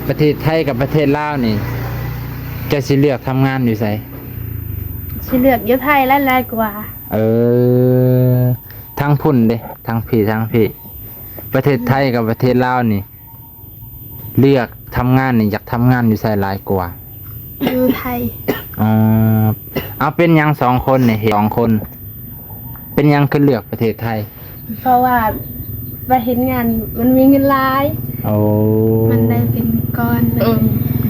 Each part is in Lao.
ປະເທດໄທກັບປະເທດລາວນີ້ ເຈົ້າຊິເລືອກທຳງານຢູ່ໃສ? ຊິເລືອກຢູ່ໄທຫຼາຍໆກວ່າ. ເອີ ທາງພຸ້ນເດ ທາງພີ້ ທາງພີ້ ປະເທດໄທກັບປະເທດລາວນີ້ ເລືອກທຳງານນີ້ ຢາກທຳງານຢູ່ໃສຫຼາຍກວ່າ? ຢູ່ໄທ. ອໍ ເອົາ ເປັນຫຍັງສອງຄົນນີ້ ເຫັນສອງຄົນ ເປັນຫຍັງຄືເລືອກປະເທດໄທ? ເພາະວ່າໄປເຮັດງານມັນມີເງິນຫຼາຍ. ໂອ້ ມັນໄດ້ເປັນກ້ອນ. ເອີ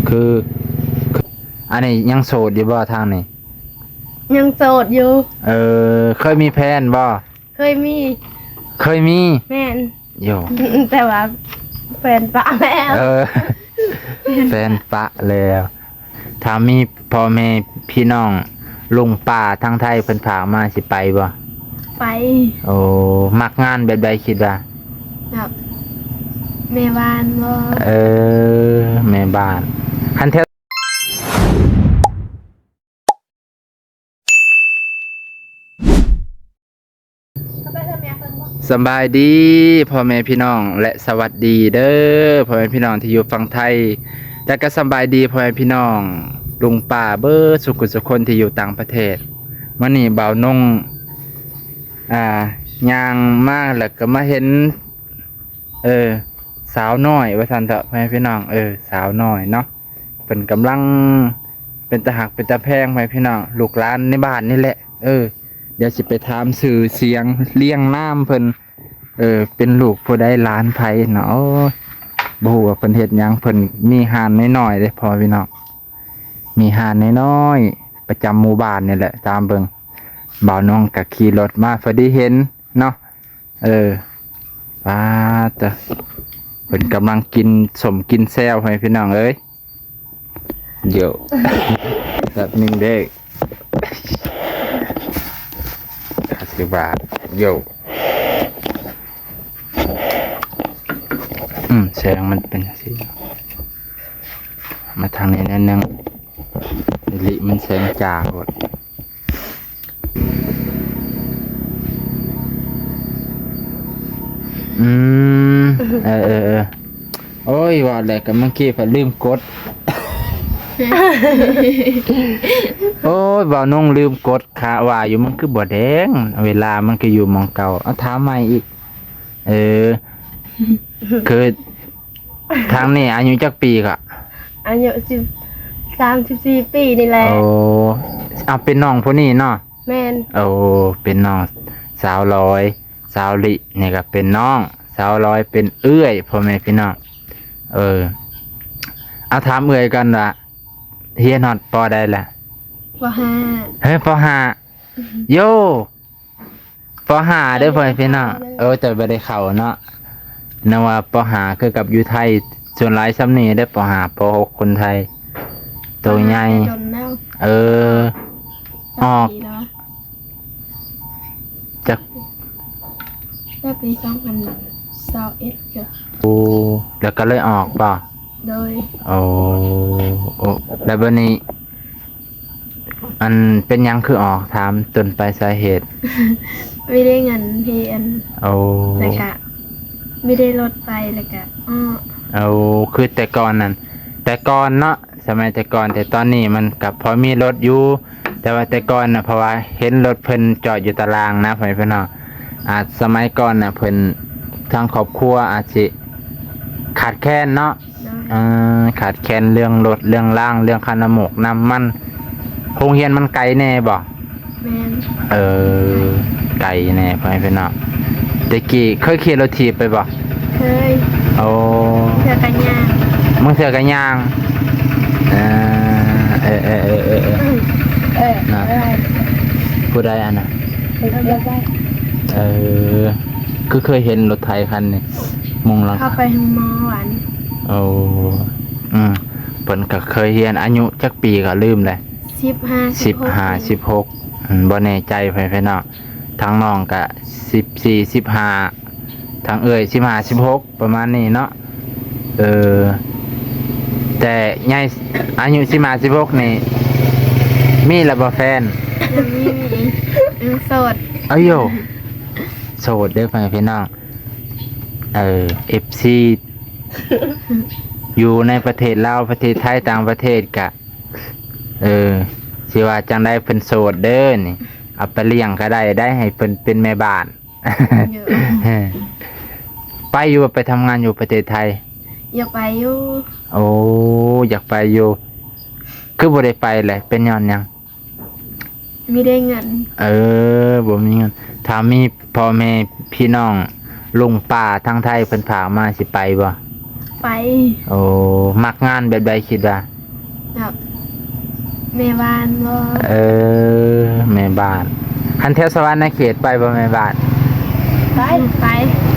ຄື ຄື ອັນນີ້ຍັງໂສດຢູ່ບໍ່ທາງນີ້? ຍັງໂສດຢູ່. ເອີ ເຄີຍມີແຟນບໍ່? ເຄີຍມີ. ເຄີຍມີ? ແມ່ນ. ໂຢ ແຕ່ວ່າແຟນປະແລ້ວ. ເອີ ແຟນປະແລ້ວ. ຖ້າມີພໍ່ແມ່ພີ່ນ້ອງລຸງປ້າທາງໄທເພິ່ນພາມາ ຊິໄປບໍ່? ໄປ. ໂອ້ ມັກງານແບບໃດຄິດວ່າ? ແບບແມ່ບ້ານບໍ່? ເອີ ແມ່ບ້ານ. ຄັນແທ້ ສະບາຍດີພໍ່ແມ່ພີ່ນ້ອງ ແລະ ສະຫວັດດີເດີພໍ່ແມ່ພີ່ນ້ອງທີ່ຢູ່ຝັ່ງໄທ ແລະ ກໍສະບາຍດີພໍ່ແມ່ພີ່ນ້ອງລຸງປ້າເບິດສູ່ຄົນທີ່ຢູ່ຕ່າງປະເທດ. ມື້ນີ້ບ່າວນົງ ອ່າ ຍ່າງມາແລ້ວກໍມາເຫັນ ເອີ ສາວນ້ອຍວ່າຊັ້ນເຖາະ ພໍ່ແມ່ພີ່ນ້ອງ ເອີ ສາວນ້ອຍເນາະ ເພິ່ນກຳລັງເປັນຕາຮັກເປັນຕາແພງ ພໍ່ແມ່ພີ່ນ້ອງ ລູກຫຼານໃນບ້ານນີ້ແຫຼະ. ເອີ ດຽວຊິໄປຖາມຊື່ສຽງລຽງນາມເພິ່ນ ເອີ ເປັນລູກຜູ້ໃດ ຫຼານໃຜເນາະ. ໂອ້ຍ ບໍ່ຮູ້ວ່າເພິ່ນເຮັດຫຍັງ ເພິ່ນມີຮ້ານນ້ອຍໆເດ້ພໍ່ແມ່ພີ່ນ້ອງ ມີຮ້ານນ້ອຍໆປະຈຳໝູ່ບ້ານນີ້ແຫຼະ. ຕາມເບິ່ງ ບ່າວນົງກໍຂີ່ລົດມາ ພໍດີເຫັນເນາະ. ເອີ ປາດເຕີ ເພິ່ນກຳລັງກິນສົ້ມກິນແຊວ ພໍ່ແມ່ພີ່ນ້ອງເອີຍ. ໂຢ ແປັບໜຶ່ງເດີ ຊິວ່າ ໂຢ ອືມ ແສງມັນເປັນຈັ່ງຊີ້ ມາທາງນີ້ໜ້ອຍໜຶ່ງ ອີ່ຫຼີມັນແສງຈ້າໂພດ. ອືມ ເອີໆໆ ໂອ້ຍ ວ່າແລ້ວກໍເມື່ອກີ້ຂ້ອຍລືມກົດ ໂອ້ຍ ບ່າວນົງລືມກົດ ຂ້າວ່າຢູ່ມັນຄືບໍ່ແດງ ເວລາມັນຄືຢູ່ໝ່ອງເກົ່າ. ເອົາ ຖາມໃໝ່ອີກ. ເອີ ຄື ທາງນີ້ອາຍຸຈັກປີກະ? ອາຍຸສິບ ສາມສິບສີ່ປີນີ້ແຫຼະ. ໂອ້ ເອົາ ເປັນນ້ອງຜູ້ນີ້ເນາະ? ແມ່ນ. ໂອ້ ເປັນນ້ອງສາວລອຍ ສາວລິນີ້ກໍເປັນນ້ອງ ສາວລອຍເປັນເອື້ອຍ ພໍ່ແມ່ພີ່ນ້ອງ. ເອີ ເອົາ ຖາມເອື້ອຍກ່ອນວ່າ ຮຽນຮອດ ປໍ ໃດລະ? ປໍຫ້າ. ເຮີ ປໍຫ້າ ໂຢ ປໍຫ້າເດີ ພໍ່ແມ່ພີ່ນ້ອງ. ເອີ ແຕ່ບໍ່ໄດ້ເຂົ້າເນາະ ນຶກວ່າປໍຫ້າຄືກັບຢູ່ໄທ ສ່ວນຫຼາຍຊ່ຳນີ້ເດີ ປໍຫ້າ ປໍຫົກ ຄົນໄທ ໂຕໃຫຍ່. ເອີ ອອກ ຈັກ ແຕ່ປີສອງພັນຊາວເອັດ ໂອ້ ແລ້ວກໍເລີຍອອກບໍ່? ໂດຍ. ໂອ້ ໂອ້ ແລ້ວບັດນີ້ ອັນ ເປັນຫຍັງຄືອອກ? ຖາມຕົ້ນປາຍສາເຫດ. ບໍ່ໄດ້ເງິນຮຽນ. ໂອ້ ແລ້ວກະບໍ່ໄດ້ລົດໄປ ແລ້ວກະ ອໍ ໂອ້ ຄືແຕ່ກ່ອນນັ້ນ ແຕ່ກ່ອນເນາະ ສະໄໝແຕ່ກ່ອນ ແຕ່ຕອນນີ້ມັນກະພໍມີລົດຢູ່ ແຕ່ວ່າແຕ່ກ່ອນນະ ເພາະວ່າເຫັນລົດເພິ່ນຈອດຢູ່ຕາລ່າງນະ ພໍ່ແມ່ພີ່ນ້ອງ ອາດສະໄໝກ່ອນນະ ເພິ່ນ ທາງຄອບຄົວອາດຊິຂາດແຄນເນາະ. ໂດຍ. ເອີ ຂາດແຄນເລື່ອງລົດເລື່ອງລາງ ເລື່ອງຄ່ານ້ຳໝົກນ້ຳມັນ. ໂຮງຮຽນມັນໄກແດ່ບໍ່? ແມ່ນ. ເອີ ໄກແດ່ ພໍ່ແມ່ພີ່ນ້ອງ. ແຕ່ກີ້ເຄີຍຂີ່ລົດຖີບໄປບໍ່? ເຄີຍ. ໂອ້ ເທື່ອກະຍ່າງ ບາງເທື່ອກະຍ່າງ. ເອີ ເອີ ເອີ ເອີ ເອີ ເອີ ເອີ ນະ ເອີ ຜູ້ໃດອັນນະ? ເອີ ຄືເຄີຍເຫັນລົດໄຖຄັນນີ້ ມຸງຫຼັງຄາ ເຂົ້າໄປໂຮງໝໍຫວານ. ໂອ້ ອືມ ເພິ່ນກໍເຄີຍຮຽນ. ອາຍຸຈັກປີກໍລືມແລ້ວ? ສິບຫ້າ ສິບຫົກ ສິບຫ້າ ສິບຫົກ ອືມ ບໍ່ແນ່ໃຈ ພໍ່ແມ່ພີ່ນ້ອງ. ທາງນ້ອງກະສິບສີ່ ສິບຫ້າ ທາງເອື້ອຍສິບຫ້າ ສິບຫົກ ປະມານນີ້ເນາະ. ເອີ ແຕ່ໃຫຍ່ ອາຍຸສິບຫ້າ ສິບຫົກນີ້ ມີແລ້ວບໍ່ແຟນ? ຍັງບໍ່ມີ ຍັງໂສດ. ອາໂຢ ໂສດເດີ ພໍ່ແມ່ພີ່ນ້ອງ. ເອີ ເອັຟຊີ ຢູ່ໃນປະເທດລາວ ປະເທດໄທ ຕ່າງປະເທດກະ ເອີ ຊິວ່າຈັ່ງໃດ ເພິ່ນໂສດເດີນີ້ ເອົາໄປລ້ຽງກໍໄດ້ໄດ໋ ໃຫ້ເພິ່ນເປັນແມ່ບ້ານ. ໂດຍ ໄປຢູ່ ໄປທຳງານຢູ່ປະເທດໄທ? ຢາກໄປຢູ່. ໂອ້ ຢາກໄປຢູ່. ຄືບໍ່ໄດ້ໄປແຫຼະ ເປັນຍ້ອນຫຍັງ? ບໍ່ໄດ້ເງິນ. ເອີ ບໍ່ມີເງິນ. ຖ້າມີພໍ່ແມ່ພີ່ນ້ອງລຸງປ້າທາງໄທເພິ່ນຝາກມາ ຊິໄປບໍ່? ໄປ. ໂອ້ ມັກງານແບບໃດຄິດວ່າ? ແບບແມ່ບ້ານບໍ່? ເອີ ແມ່ບ້ານ. ຄັນແຖວສະຫວັນນະເຂດໄປບໍ່ແມ່ບ້ານ? ໄປ ໄປ.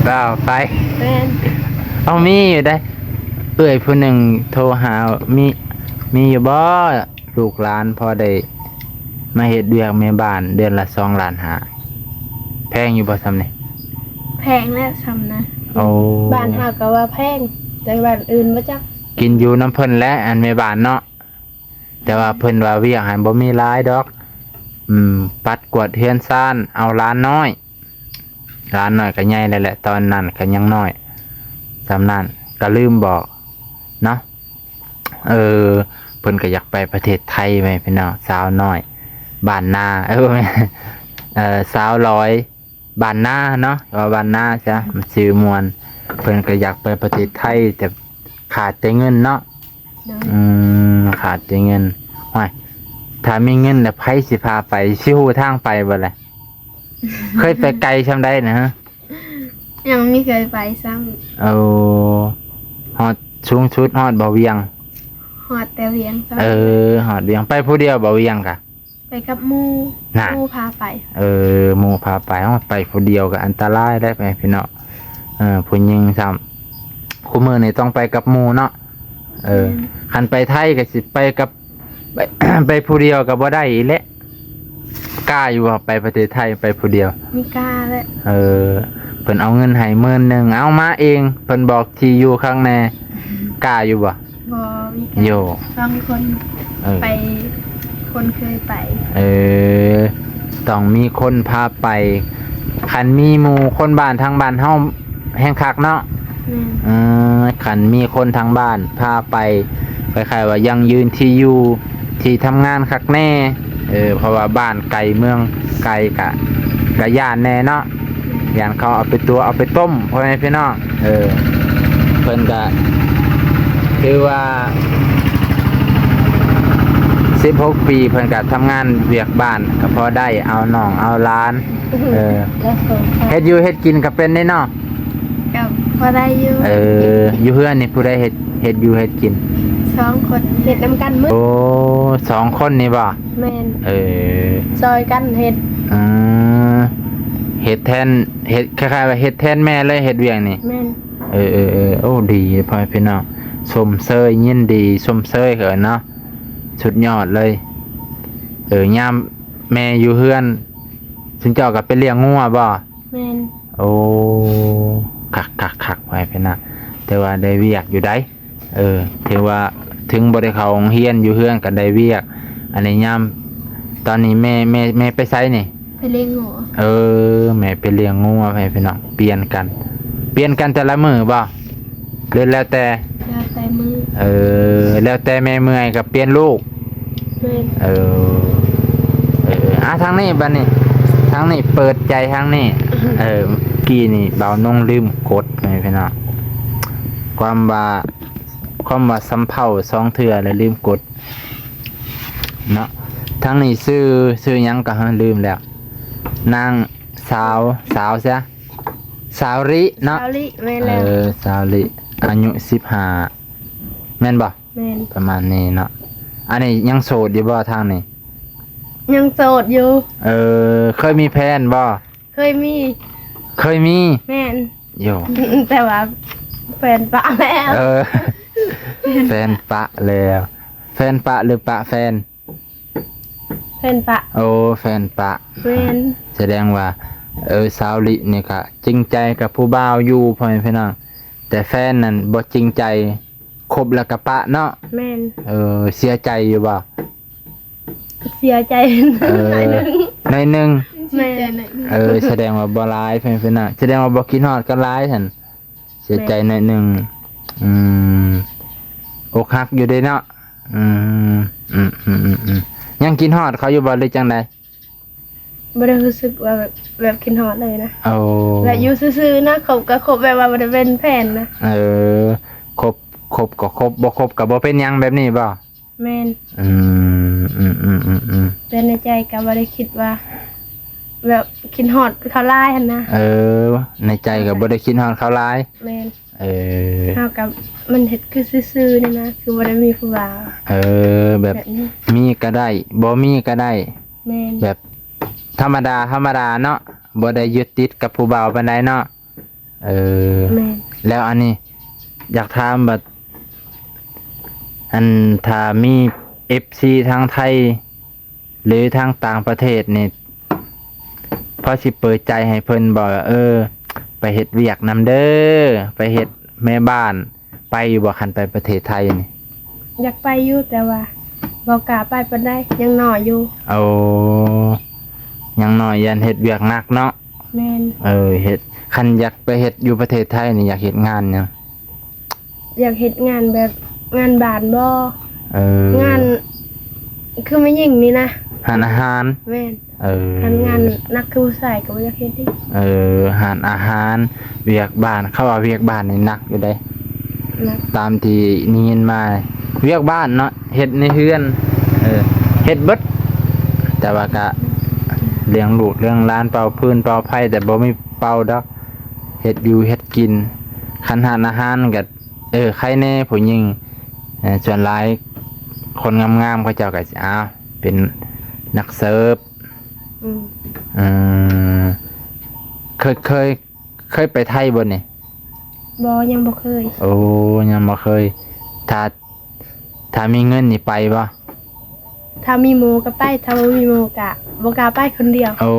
ເອີ ໄປ. ແມ່ນ. ເອົາ ມີຢູ່ເດ້. ເອື້ອຍຜູ້ໜຶ່ງໂທຫາ ມີ ມີຢູ່ບໍ່? ລູກຫຼານພໍໄດ້ມາເຮັດວຽກແມ່ບ້ານເດືອນລະສອງລ້ານຫ້າ ແພງຢູ່ບໍ່ຊ່ຳນີ້? ແພງແຫຼະຊ່ຳນະ. ໂອ້ ບ້ານເຮົາກໍວ່າແພງ ແຕ່ບ້ານອື່ນບໍ່ຈັກ. ກິນຢູ່ນຳເພິ່ນແຫຼະ ອັນແມ່ບ້ານເນາະ. ແຕ່ວ່າເພິ່ນວ່າວຽກຫັ້ນບໍ່ມີຫຼາຍດອກ. ອືມ ປັດກວາດເຮືອນຊານ ເອົາຫຼານນ້ອຍ. ຫຼານນ້ອຍກໍໃຫຍ່ແລ້ວແຫຼະ ຕອນນັ້ນກໍຍັງນ້ອຍຊ່ຳນັ້ນ ກໍລືມບອກເນາະ. ເອີ ເພິ່ນກໍຢາກໄປປະເທດໄທແມ່ພີ່ນ້ອງ ສາວນ້ອຍບ້ານນາ ເອີ ເອີ ສາວຫຼອຍບ້ານນາເນາະ ເວົ້າບ້ານນາຊະ ມັນຊື່ມ່ວນ. ເພິ່ນກໍຢາກໄປປະເທດໄທ ແຕ່ຂາດແຕ່ເງິນເນາະ. ໂດຍ. ອືມ ຂາດແຕ່ເງິນ. ໂອ້ຍ ຖ້າມີເງິນແລ້ວໃຜຊິພາໄປ ຊິຮູ້ທາງໄປບໍ່ລະ? ເຄີຍໄປໄກຊ່ຳໃດນະ? ຍັງບໍ່ເຄີຍໄປຊ້ຳ. ໂອ້ ຮອດສູງສຸດຮອດບໍ່ວຽງ? ຮອດແຕ່ວຽງຊ້ຳ. ເອີ ຮອດວຽງ. ໄປຜູ້ດຽວບໍ່ວຽງກະ? ໄປກັບໝູ່. ນະ ໝູ່ພາໄປ. ເອີ ໝູ່ພາໄປ. ເຮົາໄປຜູ້ດຽວກໍອັນຕະລາຍໄດ໋ ພໍ່ແມ່ພີ່ນ້ອງ. ເອີ ຜູ້ຍິງຊ້ຳ ຄູ່ມື້ນີ້ຕ້ອງໄປກັບໝູ່ເນາະ. ເອີ ແມ່ນ. ຄັນໄປໄທກໍຊິໄປກັບ ໄປ ໄປຜູ້ດຽວກໍບໍ່ໄດ້ອີກແຫຼະ. ກ້າຢູ່ບໍ່ ໄປປະເທດໄທໄປຜູ້ດຽວ? ມີກ້າແຫຼະ. ເອີ ເພິ່ນເອົາເງິນໃຫ້ໝື່ນໜຶ່ງ ເອົາມາເອງ ເພິ່ນບອກທີ່ຢູ່ຄັກແນ່ ກ້າຢູ່ບໍ່? ບໍ່ມີກ້າ. ໂຢ ຕ້ອງມີຄົນ ເອີ ໄປ ຄົນເຄີຍໄປ. ເອີ ຕ້ອງມີຄົນພາໄປ. ຄັນມີໝູ່ຄົນບ້ານທາງບ້ານເຮົາ ແຮງຄັກເນາະ. ແມ່ນ. ເອີ ຄັນມີຄົນທາງບ້ານພາໄປ ຄ້າຍໆວ່າຢັ້ງຢືນທີ່ຢູ່ທີ່ທຳງານຄັກແນ່. ເອີ ເພາະວ່າບ້ານໄກເມືອງໄກກະ ກະຢ້ານແນ່ເນາະ. ຢ້ານເຂົາເອົາໄປຕົວະເອົາໄປຕົ້ມ ພໍ່ແມ່ພີ່ນ້ອງ. ເອີ ເພິ່ນກະຖືວ່າສິບຫົກປີ ເພິ່ນກະທຳງານວຽກບ້ານ ກະພໍໄດ້ເອົານ້ອງເອົາຫຼານ. ເອີ ແລ້ວເພິ່ນກະ ເຮັດຢູ່ເຮັດກິນກໍເປັນເດ້ເນາະ? ກໍພໍໄດ້ຢູ່. ເອີ ຢູ່ເຮືອນນີ້ຜູ້ໃດເຮັດ ເຮັດຢູ່ເຮັດກິນ? ສອງຄົນເຮັດນຳກັນໝົດ. ໂອ້ ສອງຄົນນີ້ບໍ່? ແມ່ນ. ເອີ ຊ່ອຍກັນເຮັດ. ອືມ ເຮັດແທນ ເຮັດຄ້າຍໆວ່າເຮັດແທນແມ່ເລີຍ ເຮັດວຽກນີ້. ແມ່ນ. ເອີໆໆ ໂອ້ ດີ ພໍ່ແມ່ພີ່ນ້ອງ ຊົມເຊີຍ ຍິນດີຊົມເຊີຍເຂົາເນາະ. ສຸດຍອດເລີຍ. ເອີ ຍາມແມ່ຢູ່ເຮືອນ ຊຸມເຈົ້າກໍໄປລ້ຽງງົວບໍ່? ແມ່ນ. ໂອ້ ຄັກໆໆ ພໍ່ແມ່ພີ່ນ້ອງ ແຕ່ວ່າໄດ້ວຽກຢູ່ໃດ໋. ເອີ ຖືວ່າເຖິງບໍ່ໄດ້ເຂົ້າໂຮງຮຽນ ຢູ່ເຮືອນກໍໄດ້ວຽກ. ອັນນີ້ຍາມ ຕອນນີ້ແມ່ ແມ່ ແມ່ໄປໃສນີ້? ໄປລ້ຽງງົວ. ເອີ ແມ່ໄປລ້ຽງງົວ ພໍ່ແມ່ພີ່ນ້ອງ ປ່ຽນກັນ ປ່ຽນກັນແຕ່ລະມື້ບໍ່? ຫຼືແລ້ວແຕ່? ແລ້ວແຕ່ມື້. ເອີ ແລ້ວແຕ່ແມ່ເມື່ອຍກໍປ່ຽນລູກ. ແມ່ນ. ເອີ ເອີ ອ່າ ທາງນີ້ບັດນີ້ ທາງນີ້ເປີດໃຈທາງນີ້. ເອີ ກີ້ນີ້ບ່າວນົງລືມກົດ ພີ່ນ້ອງ ຄວາມວ່າ ຄວາມວ່າສຳເພົາສອງເທື່ອແລ້ວລືມກົດເນາະ. ທາງນີ້ຊື່ ຊື່ຫຍັງກໍລືມແລ້ວ ນາງສາວ ສາວຊະ ສາວລິເນາະ. ສາວລິ ແມ່ນແລ້ວ. ເອີ ສາວລິ ອາຍຸສິບຫ້າ ແມ່ນບໍ່? ແມ່ນ. ປະມານນີ້ເນາະ. ອັນນີ້ຍັງໂສດຢູ່ບໍ່ທາງນີ້? ຍັງໂສດຢູ່. ເອີ ເຄີຍມີແຟນບໍ່? ເຄີຍມີ. ເຄີຍມີ? ແມ່ນ. ໂຢ ແຕ່ວ່າແຟນປະແລ້ວ. ເອີ ແຟນປະແລ້ວ. ແຟນປະ ຫຼື ປະແຟນ? ແຟນປະ. ໂອ້ ແຟນປະ. ແມ່ນ. ສະແດງວ່າ ເອີ ສາວລິນີ້ກະຈິງໃຈກັບຜູ້ບ່າວຢູ່ ພໍ່ແມ່ພີ່ນ້ອງ ແຕ່ແຟນນັ້ນບໍ່ຈິງໃຈ ຄົບແລ້ວກະປະເນາະ. ແມ່ນ. ເອີ ເສຍໃຈຢູ່ບໍ່? ເສຍໃຈ ເອີ ໜ້ອຍໜຶ່ງ. ໜ້ອຍໜຶ່ງ. ແມ່ນ. ເອີ ສະແດງວ່າບໍ່ຫຼາຍ ເພິ່ນ ເພິ່ນນະ ສະແດງວ່າບໍ່ຄິດຮອດກັນຫຼາຍຫັ້ນ ເສຍໃຈໜ້ອຍໜຶ່ງ. ແມ່ນ. ອືມ ອົກຫັກຢູ່ເດ້ເນາະ. ອືມ ອືມໆໆໆ ຍັງຄິດຮອດເຂົາຢູ່ບໍ່ ຫຼືຈັ່ງໃດ? ບໍ່ໄດ້ຮູ້ສຶກວ່າແບບ ແບບຄິດຮອດເລີຍນະ. ໂອ້ ແບບຢູ່ຊື່ໆນະ, ຄົບກໍຄົບແບບວ່າບໍ່ໄດ້ເປັນແຟນນະ. ເອີ ຄົບ ຄົບກໍຄົບ ບໍ່ຄົບກໍບໍ່ເປັນຫຍັງ ແບບນີ້ບໍ່? ແມ່ນ. ອືມ ອືມໆໆໆ ແຕ່ໃນໃຈກໍບໍ່ໄດ້ຄິດວ່າ ແບບຄິດຮອດເຂົາຫຼາຍຫັ້ນນະ. ເອີ ໃນໃຈກໍບໍ່ໄດ້ຄິດຮອດເຂົາຫຼາຍ. ແມ່ນ. ເອີ ເຮົາກໍ ມັນເຮັດຄືຊື່ໆນີ້ນະ, ຄືບໍ່ໄດ້ມີຜູ້ບ່າວ. ເອີ ແບບ ແບບນີ້ ມີກໍໄດ້ ບໍ່ມີກໍໄດ້. ແມ່ນ. ແບບທຳມະດາ ທຳມະດາເນາະ, ບໍ່ໄດ້ຍຶດຕິດກັບຜູ້ບ່າວປານໃດເນາະ. ເອີ ແມ່ນ. ແລ້ວອັນນີ້ ຢາກຖາມວ່າ ອັນ ຖ້າມີເອັຟຊີທາງໄທ ຫຼືທາງຕ່າງປະເທດນີ້ ພໍຊິເປີດໃຈໃຫ້ເພິ່ນບໍ່? ເອີ ໄປເຮັດວຽກນຳເດີ ໄປເຮັດແມ່ບ້ານ ໄປຢູ່ບໍ່ ຄັນໄປປະເທດໄທນີ້? ຢາກໄປຢູ່ ແຕ່ວ່າບໍ່ກ້າໄປປານໃດ, ຍັງນ້ອຍຢູ່. ໂອ້ ຍັງນ້ອຍ ຢ້ານເຮັດວຽກໜັກເນາະ. ແມ່ນ. ເອີ ເຮັດ ຄັນຢາກໄປເຮັດຢູ່ປະເທດໄທນີ້ ຢາກເຮັດງານຫຍັງ? ຢາກເຮັດງານແບບງານບ້ານບໍ່? ເອີ ງານຄືແມ່ຍິງນີ້ນະ. ຮ້ານອາຫານ. ແມ່ນ. ເອີ ຄັນງານໜັກຄືຜູ້ຊາຍກໍບໍ່ຢາກເຮັດເດ້. ເອີ ຮ້ານອາຫານ ວຽກບ້ານ, ເຂົາວ່າວຽກບ້ານນີ້ໜັກຢູ່ເດ້. ໜັກ. ຕາມທີ່ໄດ້ຍິນມາ ວຽກບ້ານເນາະ ເຮັດໃນເຮືອນ ເອີ ເຮັດເບິດ, ແຕ່ວ່າກະລ້ຽງລູກລ້ຽງຫຼານ ເປົ່າຟືນເປົ່າໄຟ ແຕ່ບໍ່ມີເປົ່າດອກ. ເຮັດຢູ່ເຮັດກິນ. ຄັນຮ້ານອາຫານກໍ ເອີ ໄຄແດ່ຜູ້ຍິງ, ເອີ ສ່ວນຫຼາຍຄົນງາມໆ ເຂົາເຈົ້າກໍຊິ ອ້າວ ເປັນນັກເສີບ. ອືມ ເອີ ເຄີຍ ເຄີຍ ເຄີຍໄປໄທບໍ່ນີ້? ບໍ່ ຍັງບໍ່ເຄີຍ. ໂອ້ ຍັງບໍ່ເຄີຍ. ຖ້າ ຖ້າມີເງິນນີ້ໄປບໍ່? ຖ້າມີໝູ່ກໍໄປ, ຖ້າບໍ່ມີໝູ່ກໍບໍ່ກ້າໄປຄົນດຽວ. ໂອ້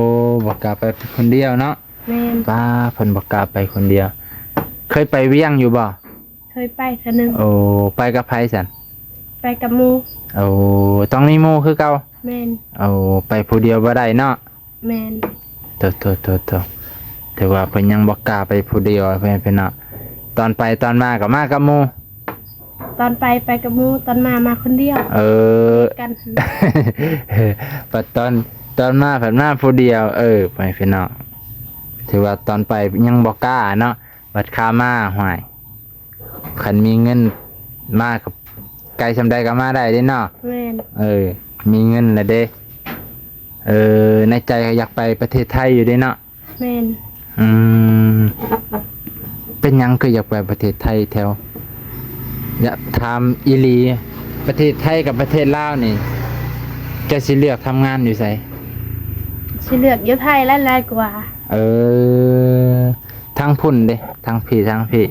ບໍ່ກ້າໄປຄົນດຽວເນາະ. ແມ່ນ. ປ້າ ເພິ່ນບໍ່ກ້າໄປຄົນດຽວ. ເຄີຍໄປວຽງຢູ່ບໍ່? ເຄີຍໄປເທື່ອໜຶ່ງ. ໂອ້ ໄປກັບໃຜຊັ້ນ? ໄປກັບໝູ່. ໂອ້ ຕ້ອງມີໝູ່ຄືເກົ່າ? ແມ່ນ. ໂອ້ ໄປຜູ້ດຽວບໍ່ໄດ້ເນາະ. ແມ່ນ. ໂທ້ໆໆໆ ຖືວ່າເພິ່ນຍັງບໍ່ກ້າໄປຜູ້ດຽວ ເພື່ອນເນາະ. ຕອນໄປຕອນມາກໍມາກັບໝູ່. ຕອນໄປໄປກັບໝູ່, ຕອນມາມາຄົນດຽວ. ເອີ ກັນ ບັດຕອນ ຕອນມາພັດມາຜູ້ດຽວ. ເອີ ເພື່ອນເນາະ ຖືວ່າຕອນໄປຍັງບໍ່ກ້າເນາະ, ບັດຂາມາ ຫ້ວຍ ຄັນມີເງິນມາກໍ ໄກສ່ຳໃດກໍມາໄດ້ເດ້ເນາະ. ແມ່ນ. ເອີ ມີເງິນແລ້ວເດ້. ເອີ ໃນໃຈກໍຢາກໄປປະເທດໄທຢູ່ເດ້ເນາະ. ແມ່ນ. ອືມ ເປັນຫຍັງຄືຢາກໄປປະເທດໄທແທ້? ຢາກຖາມອີ່ຫຼີ ປະເທດໄທກັບປະເທດລາວນີ້ ເຈົ້າຊິເລືອກທຳງານຢູ່ໃສ? ຊິເລືອກຢູ່ໄທຫຼາຍໆກວ່າ. ເອີ ທາງພຸ້ນເດ້ ທາງພີ້ ທາງພີ້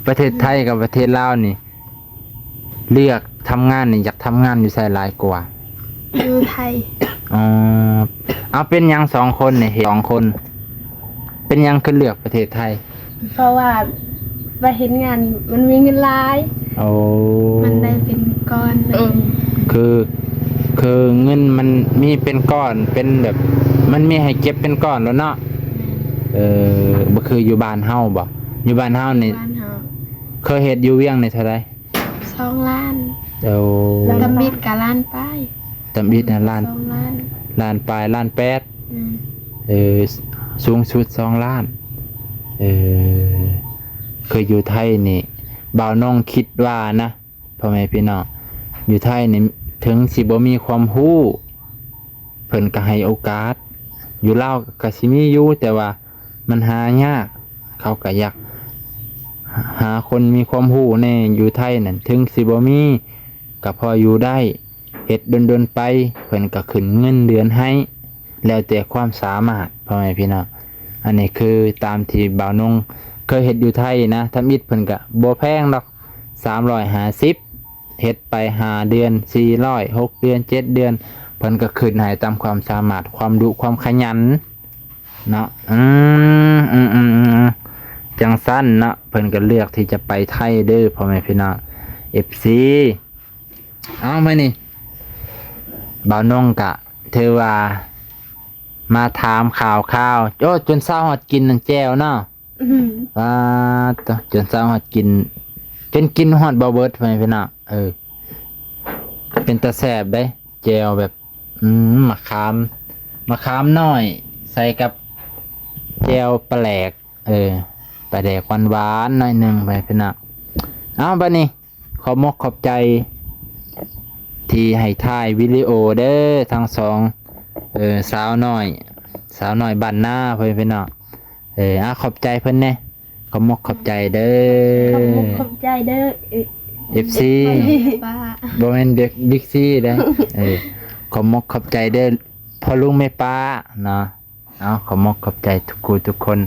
ປະເທດໄທກັບປະເທດລາວນີ້ ເລືອກທຳງານນີ້ ຢາກທຳງານຢູ່ໃສຫຼາຍກວ່າ? ຢູ່ໄທ. ອໍ ເອົາ ເປັນຫຍັງສອງຄົນນີ້ ເຮັດສອງຄົນ ເປັນຫຍັງຄືເລືອກປະເທດໄທ? ເພາະວ່າໄປເຮັດງານມັນມີເງິນຫຼາຍ. ໂອ້ ມັນໄດ້ເປັນກ້ອນ. ເອີ ຄື ຄືເງິນມັນມີເປັນກ້ອນ ເປັນແບບ ມັນມີໃຫ້ເກັບເປັນກ້ອນໂລດເນາະ. ແມ່ນ. ເອີ ບໍ່ຄືຢູ່ບ້ານເຮົາບໍ? ຢູ່ບ້ານເຮົານີ້ ບ້ານເຮົາ ເຄີຍເຮັດຢູ່ວຽງນີ້ເທົ່າໃດ? ສອງລ້ານ. ໂອ້ ຕຳອິດກໍລ້ານປາຍ. ຕຳອິດນະ ລ້ານ ສອງລ້ານ ລ້ານປາຍ ລ້ານແປດ. ອືມ ເອີ ສ- ສູງສຸດສອງລ້ານ. ເອີ ເຄີຍຢູ່ໄທນີ້ ບ່າວນ້ອງຄິດວ່ານະ ພໍ່ແມ່ພີ່ນ້ອງ ຢູ່ໄທນີ້ ເຖິງຊິບໍ່ມີຄວາມຮູ້ ເພິ່ນກໍໃຫ້ໂອກາດ. ຢູ່ລາວກໍຊິມີຢູ່ ແຕ່ວ່າ ມັນຫາຍາກ, ເຂົາກໍຢາກຫາຄົນມີຄວາມຮູ້ແດ່ຢູ່ໄທນັ້ນ, ເຖິງຊິບໍ່ມີກໍພໍຢູ່ໄດ້, ເຮັດດົນໆໄປ ເພິ່ນກໍຂຶ້ນເງິນເດືອນໃຫ້ ແລ້ວແຕ່ຄວາມສາມາດ ພໍ່ແມ່ພີ່ນ້ອງ. ອັນນີ້ຄືຕາມທີ່ບ່າວນົງເຄີຍເຮັດຢູ່ໄທນະ, ທຳອິດເພິ່ນກໍບໍ່ແພງດອກ ສາມຮ້ອຍຫ້າສິບ ເຮັດໄປຫ້າເດືອນ ສີ່ຮ້ອຍ ຫົກເດືອນ ເຈັດເດືອນ ເພິ່ນກໍຂຶ້ນໃຫ້ຕາມຄວາມສາມາດ ຄວາມດຸຄວາມຂະຫຍັນເນາະ. ອືມ ອືມໆໆ ຈັ່ງຊັ້ນເນາະ ເພິ່ນກໍເລືອກທີ່ຈະໄປໄທເດີ ພໍ່ແມ່ພີ່ນ້ອງ ເອັຟຊີ. ເອົາ ມື້ນີ້ບ່າວນົງກະຖືວ່າມາຖາມຂ່າວຄາວ ໂອ້ ຈົນເຊົ້າຮອດກິນແຈ່ວເນາະ. ອືມ ປາດໂທ້ ຈົນເຊົ້າຮອດກິນ ຈົນກິນຮອດບໍ່ເບິດ ພໍ່ແມ່ພີ່ນ້ອງ. ເອີ ເປັນຕາແຊບເດ້ ແຈ່ວແບບ ອືມ ມະຂາມ ມະຂາມນ້ອຍ ໃສ່ກັບແຈ່ວປາແຫຼກ ເອີ ປາແຫຼກຫວານໆ ໜ້ອຍໜຶ່ງ ໄປພີ່ນ້ອງ. ເອົາ ບັດນີ້ ຂອບມົກຂອບໃຈທີ່ໃຫ້ຖ່າຍວິດີໂອເດີ ທັງສອງ ເອີ ສາວນ້ອຍ ສາວນ້ອຍບ້ານນາ ເພື່ອນພີ່ນ້ອງ. ເອີ ອາ ຂອບໃຈເພິ່ນແດ່ ຂອບມົກຂອບໃຈເດີ ຂອບມົກຂອບໃຈເດີ ເອີ ເອັຟຊີ ບໍ່ແມ່ນ Big C ເດ້ ເອີ ຂອບມົກຂອບໃຈເດີ ພໍ່ລຸງແມ່ປ້າເນາະ. ເອົາ ຂອບມົກຂອບໃຈທຸກຜູ້ທຸກຄົນ